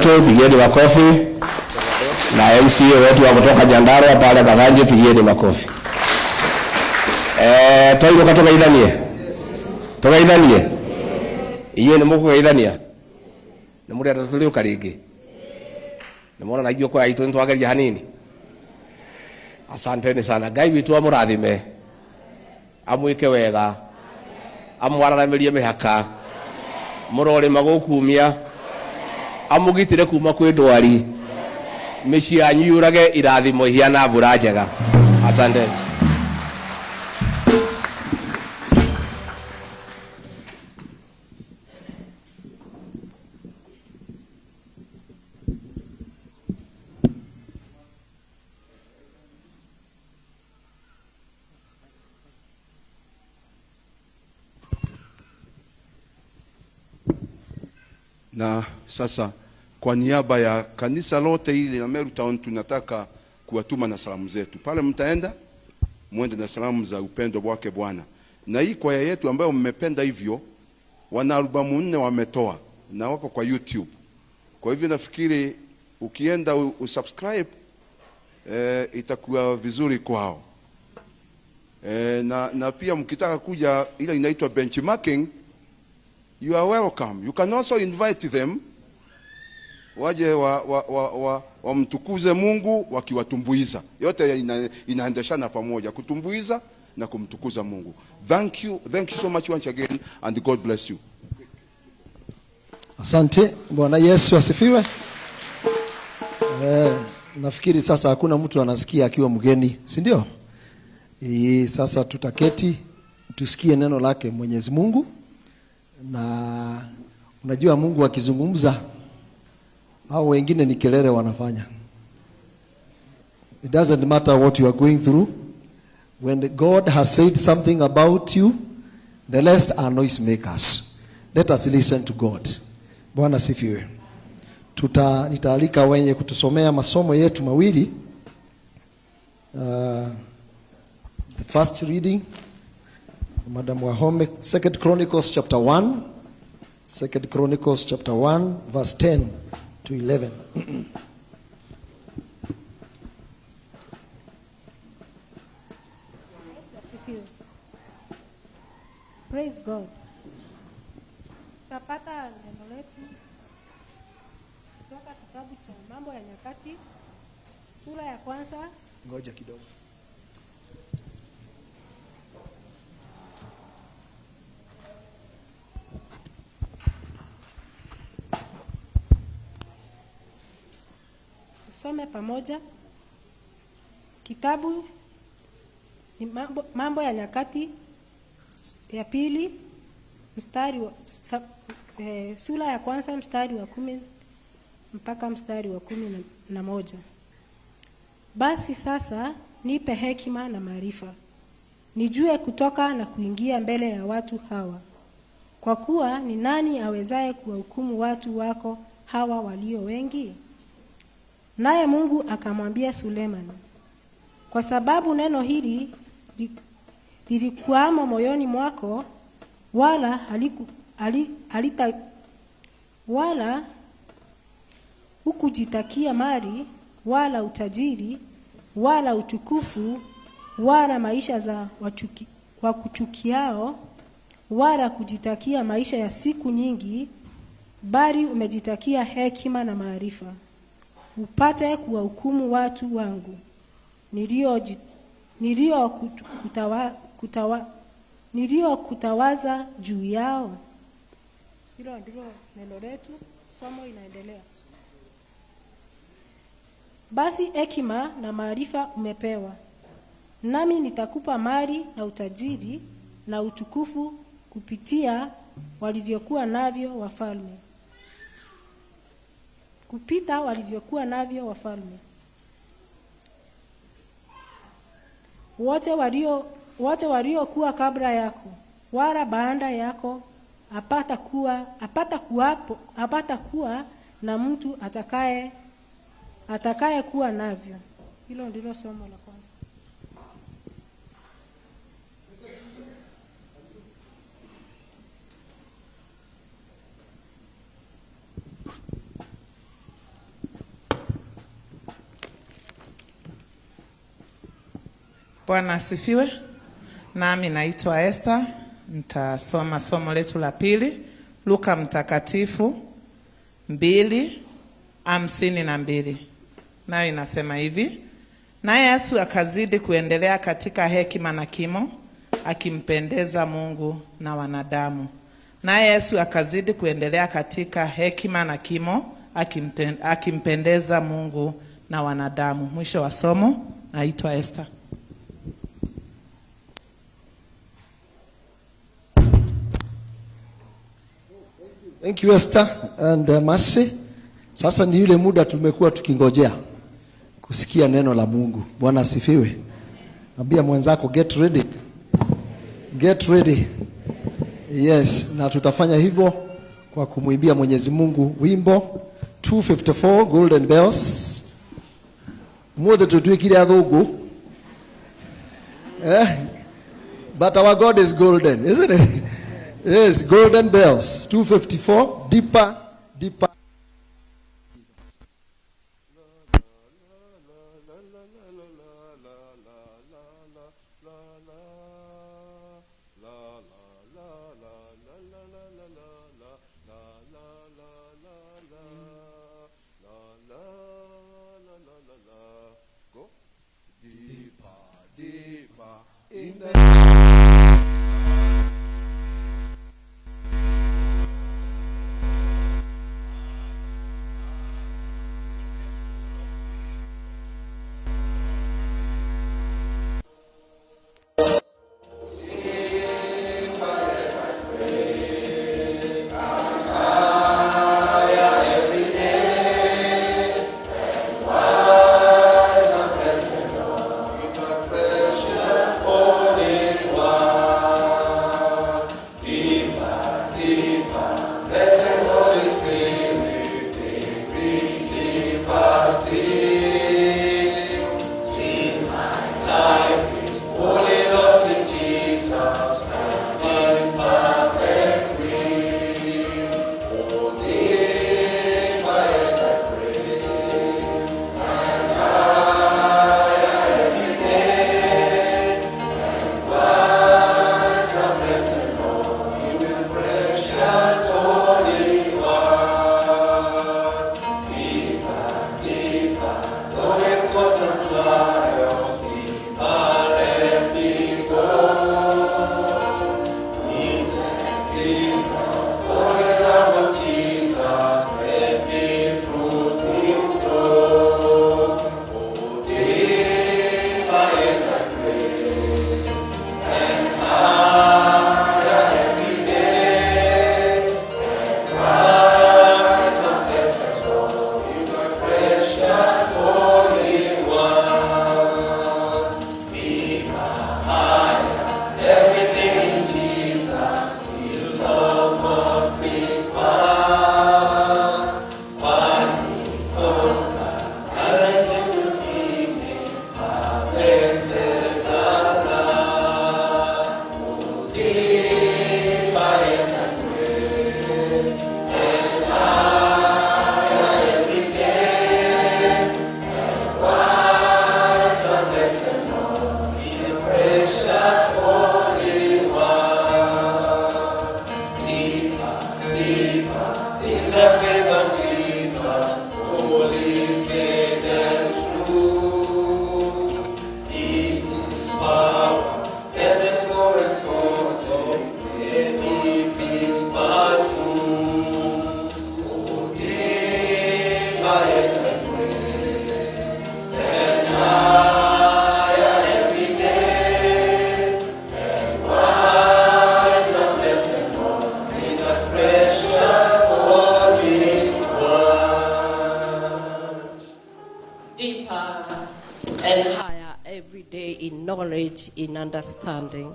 wetu, pigieni makofi, na MCA wetu wa kutoka Nyandarua pale Kathanje, pigieni makofi. Twainuka tugeithanie, tugeithanie, inyuĩ nĩ mũkũgeithania, nĩ mũrenda tũrĩũka rĩngĩ, nĩ mwona na ithuĩ kwa itũ nĩ twageria hanini. Asanteni sana. Ngai witũ amũrathime, amwĩke wega, amwararamirie mĩhaka, mũrorĩma gũkumia, amũgitĩre kuma kwĩ ndwari, mĩciĩ yanyu yurage irathimo ihiana mbura njega. Asante. Na sasa kwa niaba ya kanisa lote hili la Meru Town tunataka kuwatuma na salamu zetu. Pale mtaenda mwende na salamu za upendo wake Bwana. Na hii kwaya yetu ambayo mmependa hivyo, wana albamu 4 wametoa na wako kwa YouTube. Kwa hivyo nafikiri ukienda usubscribe, itakuwa vizuri kwao. Na pia mkitaka kuja ile inaitwa benchmarking, you are welcome. You can also invite them waje wamtukuze Mungu wakiwatumbuiza. Yote inaendeshana pamoja, kutumbuiza na kumtukuza Mungu. Thank you, thank you so much once again and God bless you. Asante. Bwana Yesu asifiwe. Nafikiri sasa hakuna mtu anasikia akiwa mgeni, si ndio? Sasa tutaketi tusikie neno lake Mwenyezi Mungu. Na unajua Mungu akizungumza hao wengine ni kelele wanafanya. It doesn't matter what you are going through. When God has said something about you, the rest are noise makers. Let us listen to God. Bwana sifiwe. Nitaalika wenye kutusomea masomo yetu mawili. The first reading, Madam Wahome, 2 Chronicles chapter 1. 2 Chronicles chapter 1, verse 10 to 11. Praise God. Tutapata neno letu kutoka kitabu cha Mambo ya Nyakati sura ya kwanza. Ngoja kidogo. Tusome pamoja. Kitabu ni Mambo ya Nyakati ya pili mstari wa, sa, sura ya kwanza mstari wa 10 mpaka mstari wa 11. Basi sasa nipe hekima na maarifa, nijue kutoka na kuingia mbele ya watu hawa, kwa kuwa ni nani awezaye kuwahukumu watu wako hawa walio wengi? Naye Mungu akamwambia Sulemani, kwa sababu neno hili lilikuwamo moyoni mwako, wala haliku, hali, halita, wala hukujitakia mali wala utajiri wala utukufu wala maisha za wakuchukiao, wala kujitakia maisha ya siku nyingi, bali umejitakia hekima na maarifa, upate kuwahukumu watu wangu nilio kutawaza juu yao. Hilo ndilo neno letu. Somo inaendelea. Basi hekima na maarifa umepewa, nami nitakupa mali na utajiri na utukufu kupitia walivyokuwa navyo wafalme, kupita walivyokuwa navyo wafalme. Wote waliokuwa kabla yako wala baada yako hapata kuwa na mtu atakaye kuwa navyo. Hilo ndilo somo la kwanza. Bwana asifiwe. Nami naitwa Esther, nitasoma somo letu la pili, Luka Mtakatifu 2:52. Nayo inasema hivi: naye Yesu akazidi kuendelea katika hekima na kimo, akimpendeza Mungu na wanadamu. Naye Yesu akazidi kuendelea katika hekima na kimo, akimpendeza Mungu na wanadamu. Mwisho wa somo. Naitwa Esther. Thank you, Esther and Mercy. Sasa ni yule muda tumekuwa tukingojea kusikia neno la Mungu. Bwana asifiwe. Ambia mwenzako, "Get ready. Get ready." Yes, na tutafanya hivyo kwa kumwimbia Mwenyezi Mungu wimbo 254, Golden Bells. Mothe tutuikire athungu. Eh? But our God is golden, isn't it? Yes, Golden Bells, 254, "Deeper, Deeper." Go. Deeper, deeper in the Deeper and higher every day in knowledge, in understanding.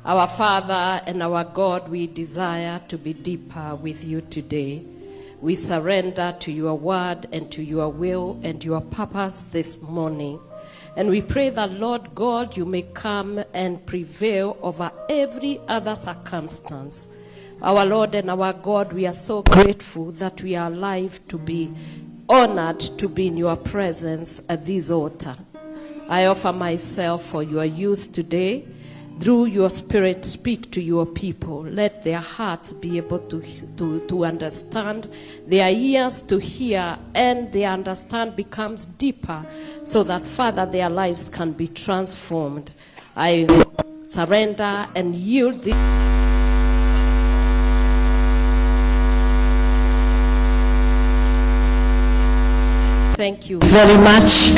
Our Father and our God, we desire to be deeper with you today. We surrender to your word and to your will and your purpose this morning. And we pray that, Lord God, you may come and prevail over every other circumstance. Our Lord and our God, we are so grateful that we are alive to be honored to be in your presence at this altar. I offer myself for your use today. Through your Spirit, speak to your people. Let their hearts be able to understand, their ears to hear, and their understand becomes deeper, so that, Father, their lives can be transformed. I surrender and yield this. Thank you very much.